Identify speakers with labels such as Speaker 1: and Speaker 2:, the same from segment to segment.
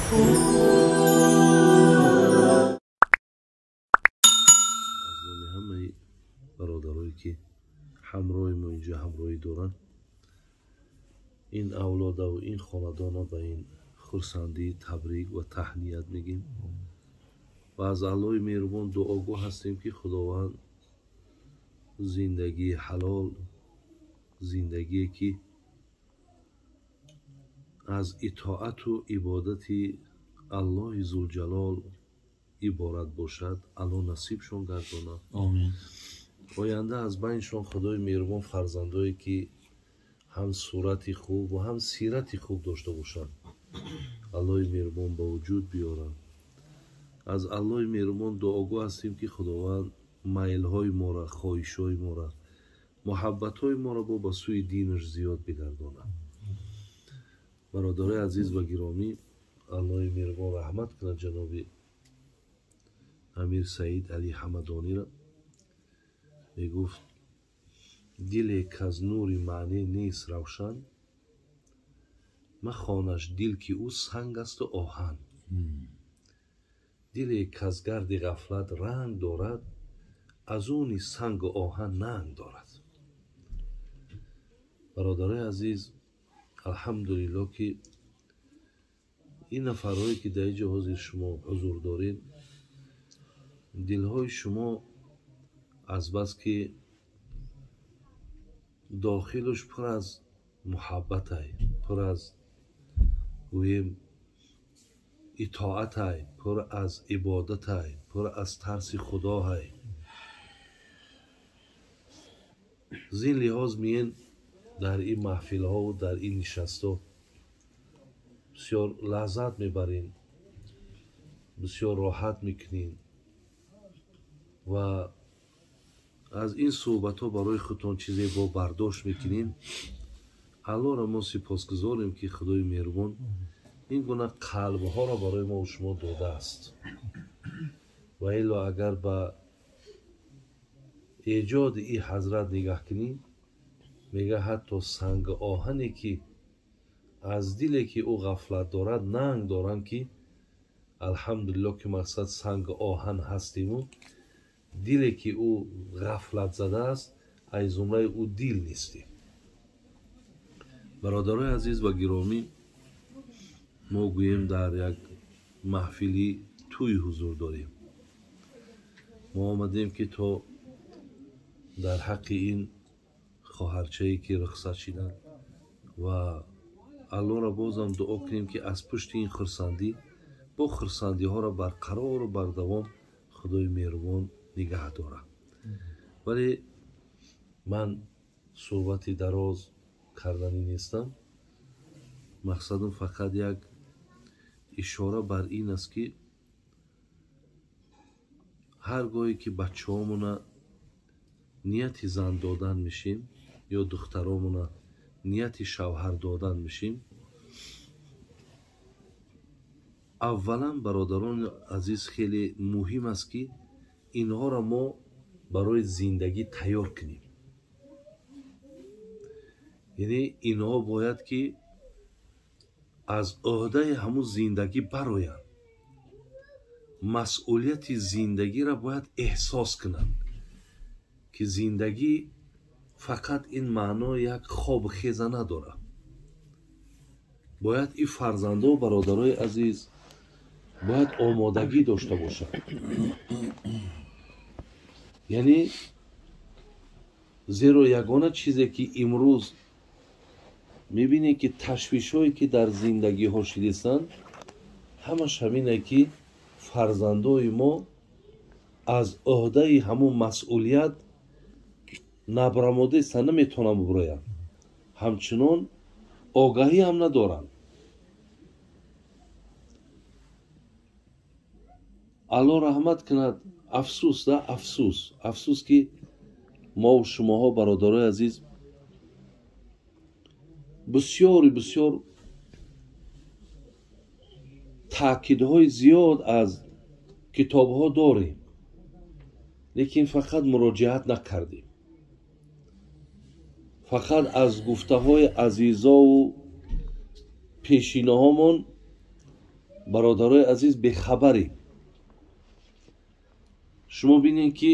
Speaker 1: Аз номи ҳамаи бародарое ки ҳамроҳи мо инҷо ҳамроҳӣ доранд, ин авлодаву ин хонадона ба ин хурсандӣ табрик ва таҳният мегӯем ва аз Аллоҳи меҳрубон дуогӯ ҳастем, ки Худованд зиндагии ҳалол, зиндагие ки аз итоату ибодати Аллоҳи Зулҷалол иборат бошад, Аллоҳ насибшон гардонад.
Speaker 2: Омин.
Speaker 1: Оянда аз байншон Худои меҳрубон фарзандое ки ҳам сурати хуб ва ҳам сирати хуб дошта бошанд, Аллоҳи меҳрубон ба вуҷуд биёрад. Аз Аллоҳи меҳрубон дуогӯ ҳастем, ки Худованд майлҳои моро, хоҳишҳои моро, муҳаббатҳои моро бо ба сӯи динаш зиёд бигардонад. Бародарои азиз ва гиромӣ, Аллоҳи меҳрубон раҳмат кунад ҷаноби Амир Саид Али Ҳамадониро. Мегуфт: диле каз нури маъне нест равшан, махонаш дил ки ӯ санг асту оҳан. Диле каз гарди ғафлат ранг дорад, аз ӯ низ сангу оҳан нанг дорад. Бародарои азиз, алҳамдулилло ки ин нафарҳое ки дар инҷо ҳозир шумо ҳузур доред, дилҳои шумо азбаски дохилаш пур аз муҳаббатай, пур аз гӯем итоатай, пур аз ибодатай, пур аз тарси худоҳай. Зин лиҳоз миен дар ин маҳфилҳову дар ин нишастҳо бисёр лаззат мебарем, бисёр роҳат мекунем ва аз ин суҳбатҳо барои худтон чизе бо бардошт мекунем. Аллоҳро мо сипосгузорем, ки Худои меҳрубон ин гуна қалбҳоро барои мо шумо додааст. Ва илло агар ба эҷоди ин ҳазрат нигаҳ кунӣ, мега ҳатто санги оҳане ки аз диле ки ӯ ғафлат дорад нанг доранд, ки алҳамдулилло ки мақсад санги оҳан ҳастиму диле ки ӯ ғафлат задааст, аз зумраи ӯ дил нестем. Бародарои азиз ва гиромӣ, мо гӯем дар як маҳфили тӯй ҳузур дорем. Мо омадем ки то дар ҳаққи ин хоҳарчае ки рухсат шиданд ва Аллоҳро бозам дуо кунем, ки аз пушти ин хурсандӣ бо хурсандиҳоро барқарору бардавом Худои меҳрубон нигаҳ дорад. Вале ман суҳбати дароз карданӣ нестам. Мақсадам фақат як ишора бар ин аст, ки ҳар гоҳе ки бачаҳомона нияти зан додан мешем ё духтаромона нияти шавҳар додан мешем, аввалан бародарони азиз хеле муҳим аст, ки инҳоро мо барои зиндагӣ тайёр кунем. Яъне инҳо бояд ки аз ӯҳдаи ҳамун зиндагӣ бароянд, масъулияти зиндагиро бояд эҳсос кунанд, ки зиндагӣ фақат ин маънои як хобу хеза надорад. Бояд ин фарзандо, бародарои азиз, бояд омодагӣ дошта бошанд. Яъне зеро ягона чизе ки имрӯз мебинем, ки ташвишҳое ки дар зиндагиҳо шидистанд, ҳамаш ҳамине ки фарзандои мо аз ӯҳдаи ҳамун масъулият набарамодаиста, наметавонанд бубуроянд, ҳамчунон огаҳӣ ҳам надоранд. Аллоҳ раҳмат кунад. Афсӯс да, афсӯс, афсӯс ки мову шумоҳо, бародарои азиз, бисёри бисёр таъкидҳои зиёд аз китобҳо дорем, лекин фақат муроҷиат накардем. Фақат аз гуфтаҳои азизову пешинаҳомон Бародарои азиз, бехабарем. Шумо бинед, ки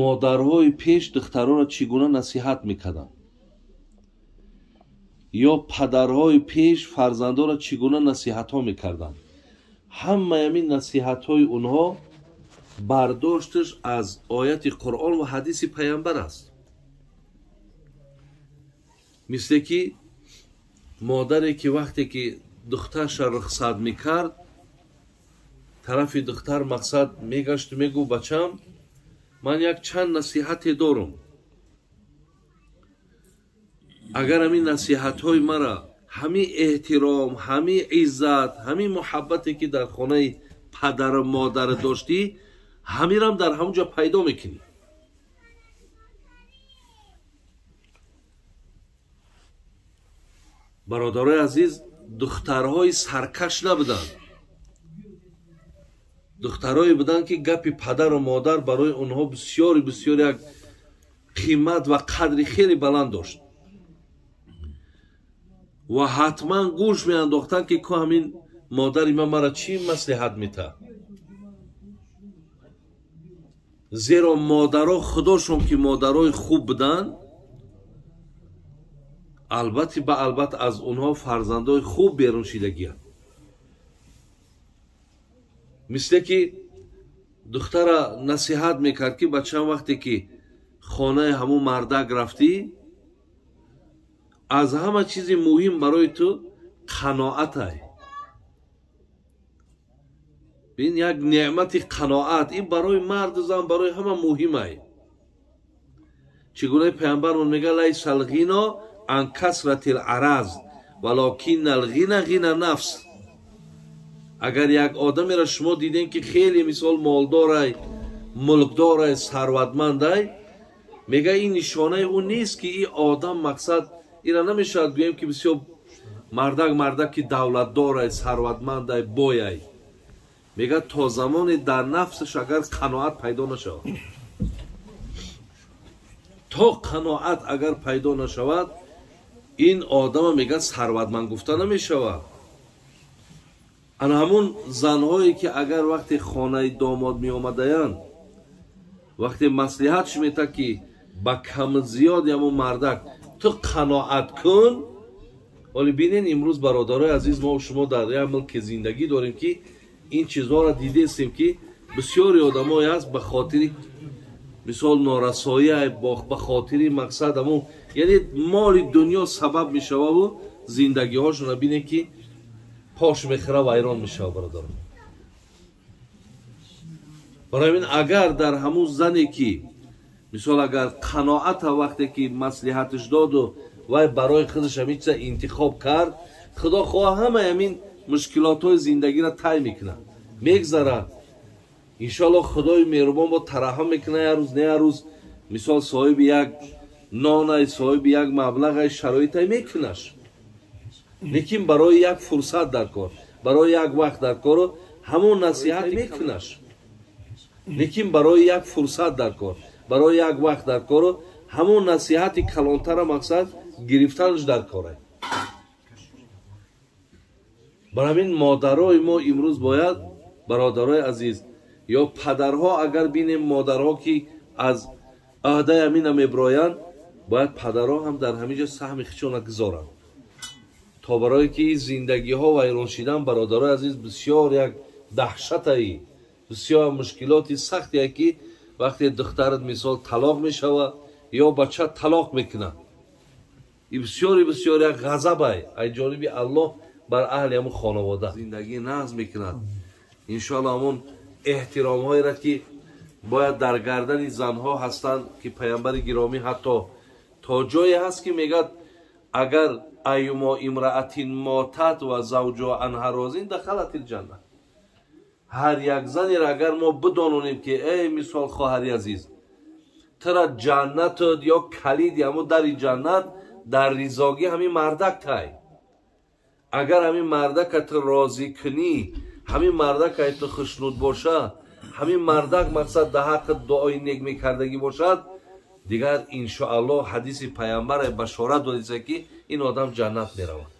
Speaker 1: модарҳои пеш духтаронро чӣ гуна насиҳат мекарданд, ё падарҳои пеш фарзандонро чӣ гуна насиҳатҳо мекарданд. Ҳамаи ҳамин насиҳатҳои онҳо бардошташ аз ояти Қуръон ва ҳадиси паямбар аст. Мисле ки модаре ки вақте ки духтарша рухсат мекард, тарафи духтар мақсад мегашту мегуфт: бачам, ман як чанд насиҳате дорум, агар ҳамин насиҳатҳои мара, ҳамин эҳтиром, ҳамин иззат, ҳамин муҳаббате ки дар хонаи падару модар доштӣ, ҳамирам дар ҳамон ҷо пайдо мекунӣ. Бародарои азиз, духтарҳои саркаш набуданд, духтарое буданд, ки гапи падару модар барои онҳо бисёри бисёр як қимат ва қадри хеле баланд дошт ва ҳатман гӯш меандохтанд, ки ку ҳамин модари ман мара чӣ маслиҳат метаҳад. Зеро модаро худошон ки модарои хуб буданд, албатта ба албатта аз онҳо фарзандои хуб берун шидагианд. Мисле ки духтара насиҳат мекард, ки бачам, вақте ки хонаи ҳамун мардак рафтӣ, аз ҳама чизи муҳим барои ту қаноатай. Бин, як неъмати қаноат, ин барои марду зан, барои ҳама муҳимай. Чӣ гунаи паямбармон мега: лайса алғино ан касрати лараз, валокинна алғина ғина нафс. Агар як одамеро шумо дидем, ки хеле мисол молдорай, мулкдорай, сарватмандай, мега, ин нишонаи ӯ нест, ки ин одам мақсад ира намешавад гӯем, ки бисёр мардак ки давлатдорай, сарватмандай, бояй. Мега, то замоне дар нафсаш агар қаноат пайдо нашавад, то қаноат агар пайдо нашавад, ин одама, мега, сарватманд гуфта намешавад. Ана ҳамун занҳое ки агар вақте хонаи домод меомадаянд, вақте маслиҳатш мета, ки ба каму зиёди ҳамун мардак ту қаноат кун. Вале бинен, имрӯз, бародарои азиз, мо шумо дар як мулки зиндагӣ дорем, ки ин чизҳоро дидестем, ки бисёри одамое ҳаст, ба хотири мисол норасоия, ба хотири мақсад ҳамун, яъне моли дунё сабаб мешававу зиндагиҳошонро бинем, ки пош мехӯра, вайрон мешава, бародарон. Барои ҳамин, агар дар ҳамун зане ки мисол агар қаноата вақте ки маслиҳаташ доду вай барои худаш ҳамин чиза интихоб кард, худо хоҳ ҳамаи ҳамин мушкилотҳои зиндагиро тай мекунад, мегзарад. Иншоаллоҳ, худои меҳрубон бо тараҳҳум мекунад, як рӯз не як рӯз мисол соҳиби як нонай, соҳиби як маблағай, шароитай мекунаш. Лекин барои як фурсат дар кор, барои як вақт дар кору ҳамон насиҳат мекунаш. Лекин барои як фурсат дар кор, барои як вақт дар кору ҳамон насиҳати калонтара мақсад гирифтанаш дар корай. Барои ҳамин модарои мо имрӯз бояд, бародарои азиз, ё падарҳо, агар бинем модарҳо ки аз аҳдаи ҳамина меброянд, бояд падарҳо ҳам дар ҳамин ҷо саҳми худшона гузоранд, то барое ки зиндагиҳо вайрон шидан, бародарои азиз, бисёр як даҳшатаи, бисёр мушкилоти сахтие, ки вақте духтарат мисол талоқ мешавад ё бача талоқ мекунад, и бисёри бисёр як ғазабай ай ҷониби Аллоҳ бар аҳли ҳамун хонавода. Зиндагӣ нағз мекунад, иншоалло. Ҳамун эҳтиромҳоеро ки бояд дар гардани занҳо ҳастанд, ки паямбари гиромӣ ҳатто то ҷое ҳаст, ки мегӯяд: агар аюмо имраатин мотат ва завҷо анҳа розин дахалатил ҷанна. Ҳар як занеро агар мо бидононем, ки эй мисол хоҳари азиз, тура ҷаннатот ё калиди ҳамун дари ҷаннат дар ризогӣ ҳамин мардак тай, агар ҳамин мардака ту розӣ кунӣ, ҳамин мардака ту хушнуд боша, ҳамин мардак мақсад дар ҳаққи дуои нек мекардагӣ бошад, дигар иншоаллоҳ, ҳадиси паямбаре башорат додиса, ки ин одам ҷаннат меравад.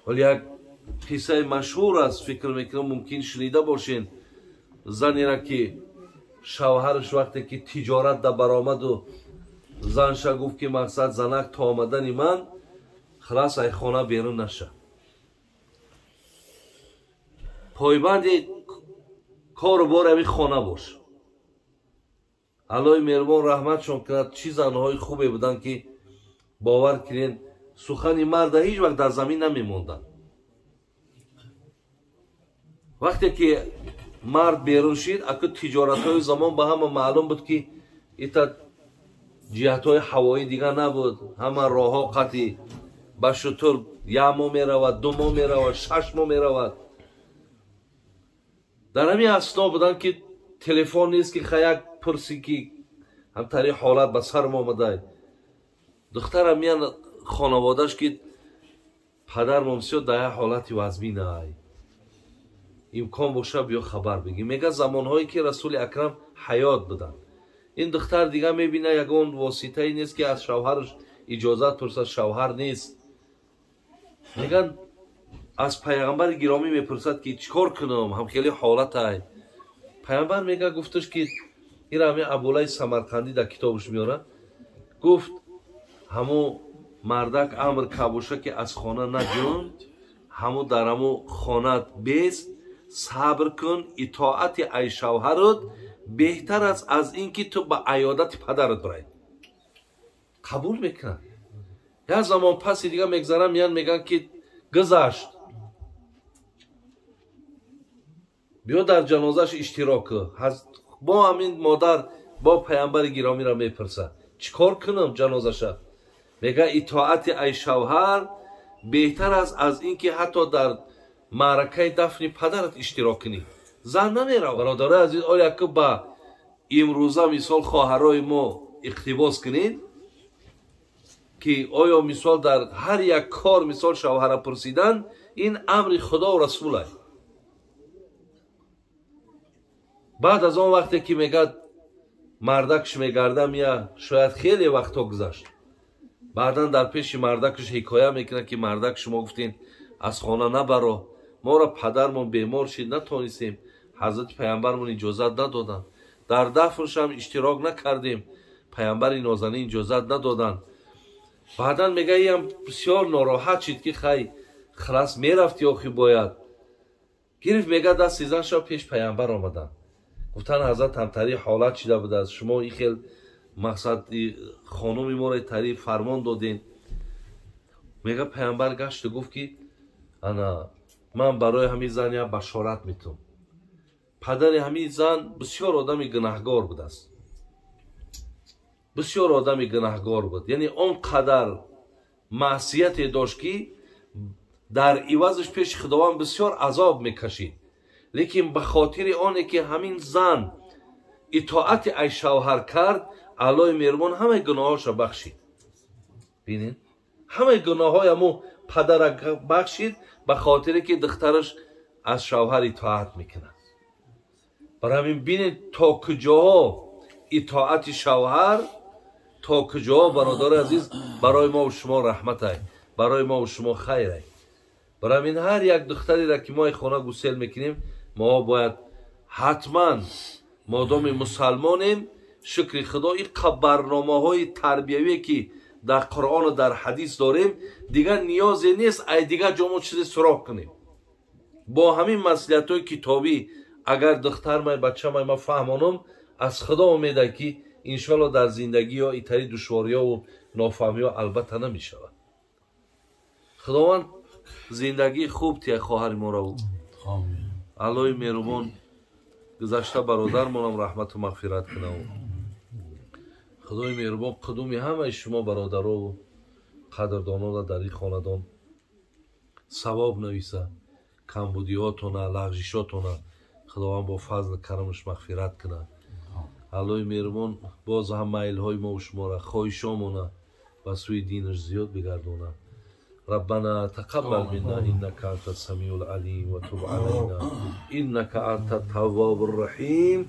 Speaker 1: Вале як қиссаи машҳур аст, фикр мекунам мумкин шунида бошен. Занеро ки шавҳараш вақте ки тиҷорат да баромаду занша гуфт ки мақсад занак то омадани ман халас ай хона берун наша. Пойбанди кору бори ҳамин хона бош. Аллоҳи меҳрубон раҳматшон кунад, чӣ занҳои хубе буданд ки бовар кунед сухани марда ҳеҷ вақт дар замин намемонданд. Вақте ки мард берун шид, аку тиҷоратҳои замон ба ҳама маълум буд ки ита ҷиҳатҳои ҳавоӣ дигар набуд, ҳама роҳҳо қатъи ба шутур як моҳ меравад, 2 моҳ меравад, 6 моҳ меравад. Дар ҳамин асно буданд ки телефон нест ки хаяк пурсӣ ки ҳамтари ҳолат ба сарм омадай. Духтарам миян хонаводаш ки падармон бисёр дар як ҳолати вазмин ай, имкон боша биё хабар бигӣ. Мега замонҳое ки Расули Акрам ҳаёт буданд. Ин духтар дигар мебина ягон воситае нест ки аз шавҳараш иҷозат пурсад, шавҳар нест. Меган аз пайғамбари гиромӣ мепурсад ки чӣ кор кунам, ҳам хеле ҳолат ай. Пайғамбар мега гуфташ ки ира ҳамин Абулай Самарқандӣ дар китобаш меорад, гуфт ҳамо мардак амр кабоша ки аз хона наҷун, ҳамо дар ҳамо хонат бест, сабр кун, итоати ай шавҳарот беҳтар аст аз ин ки ту ба аёдати падарат бирай. Қабул мекунад. Як замон паси дигар мегзарам, меян мегӯянд ки гузашт, биё дар ҷанозааш иштирок кун. Бо ҳамин модар бо пайғамбари гиромиро мепурсад чӣ кор кунам ҷанозаша? Мега итоати ай шавҳар беҳтар аст аз ин ки ҳатто дар маъракаи дафни падарат иштирок кунӣ. Зан намерав. Бародарои азиз, оя ки ба имрӯза мисол хоҳарои мо иқтибос кунед ки оё мисол дар ҳар як кор мисол шавҳара пурсидан ин амри Худову Расул аст. Баъд аз он вақте ки мегӯяд мардакш мегардам, я шояд хеле вақтҳо гузашт. Баъдан дар пеши мардакш ҳикоя мекунад ки мардак шумо гуфтен аз хона набаро, моро падармон бемор шид, натонистем, ҳазрати пайғамбармон иҷозат надоданд, дар дафншам иштирок накардем, пайғамбари нозанин иҷозат надоданд. Баъдан мега иам бисёр нороҳат шид ки хай хилас мерафти охи бояд. Гирифт мега дасти занша пеш пайғамбар омаданд. Гуфтанд ҳазрат ҳамтари ҳолат шида будааст, шумо ин хел мақсад хонуми моро тари фармон додем. Мега пайғамбар гашту гуфт ки ана ман барои ҳамин зан як башорат метум. Падари ҳамин зан бисёр одами гунаҳгор будааст, бисёр одами гунаҳгор буд. Яъне он қадар маъсияте дошт ки дар ивазаш пеши Худованд бисёр азоб мекашид. Лекин ба хотири оне ки ҳамин зан итоати ай шавҳар кард, Аллоҳи меҳрубон ҳамаи гуноҳҳоша бахшид. Бинед, ҳамаи гуноҳҳои ҳамо падара бахшид ба хотире ки духтараш аз шавҳар итоат мекунад. Барои ҳамин бинед то куҷоҳо итоати шавҳар, то куҷоҳо бародари азиз барои мо шумо раҳмат ай, барои мо шумо хайр ай. Барои ҳамин ҳар як духтареро ки мо хона гусел мекунем, мо бояд ҳатман модоми мусалмонем, шукри Худо ин барномаҳои тарбиявие ки дар Қуръону дар ҳадис дорем, дигар ниёзе нест ай дигар ҷо мо чизе суроғ кунем. Бо ҳамин маслиҳатҳои китобӣ агар духтармай бачамай ма фаҳмонам, аз Худо умеда ки иншоалло дар зиндагиё итари душвориёву нофаҳмиё албатта намешавад. Худованд зиндагии хуб тия хоҳари моро. Аллоҳи меҳрубон гузашта бародармонам раҳмату мағфират кунав. Худои меҳрубон қудуми ҳамаи шумо бародарову қадрдонона дар ин хонадон савоб нависа, камбудиҳотона, лағжишотона Худованд бо фазлу карамаш мағфират кунад. Аллоҳи меҳрубон боз ҳам майлҳои мову шуморо, хоҳишомона ба сӯи динаш зиёд бигардонад. ربنا تقبل منا إنك أنت السميع العليم وتب علينا إنك أنت التواب الرحيم.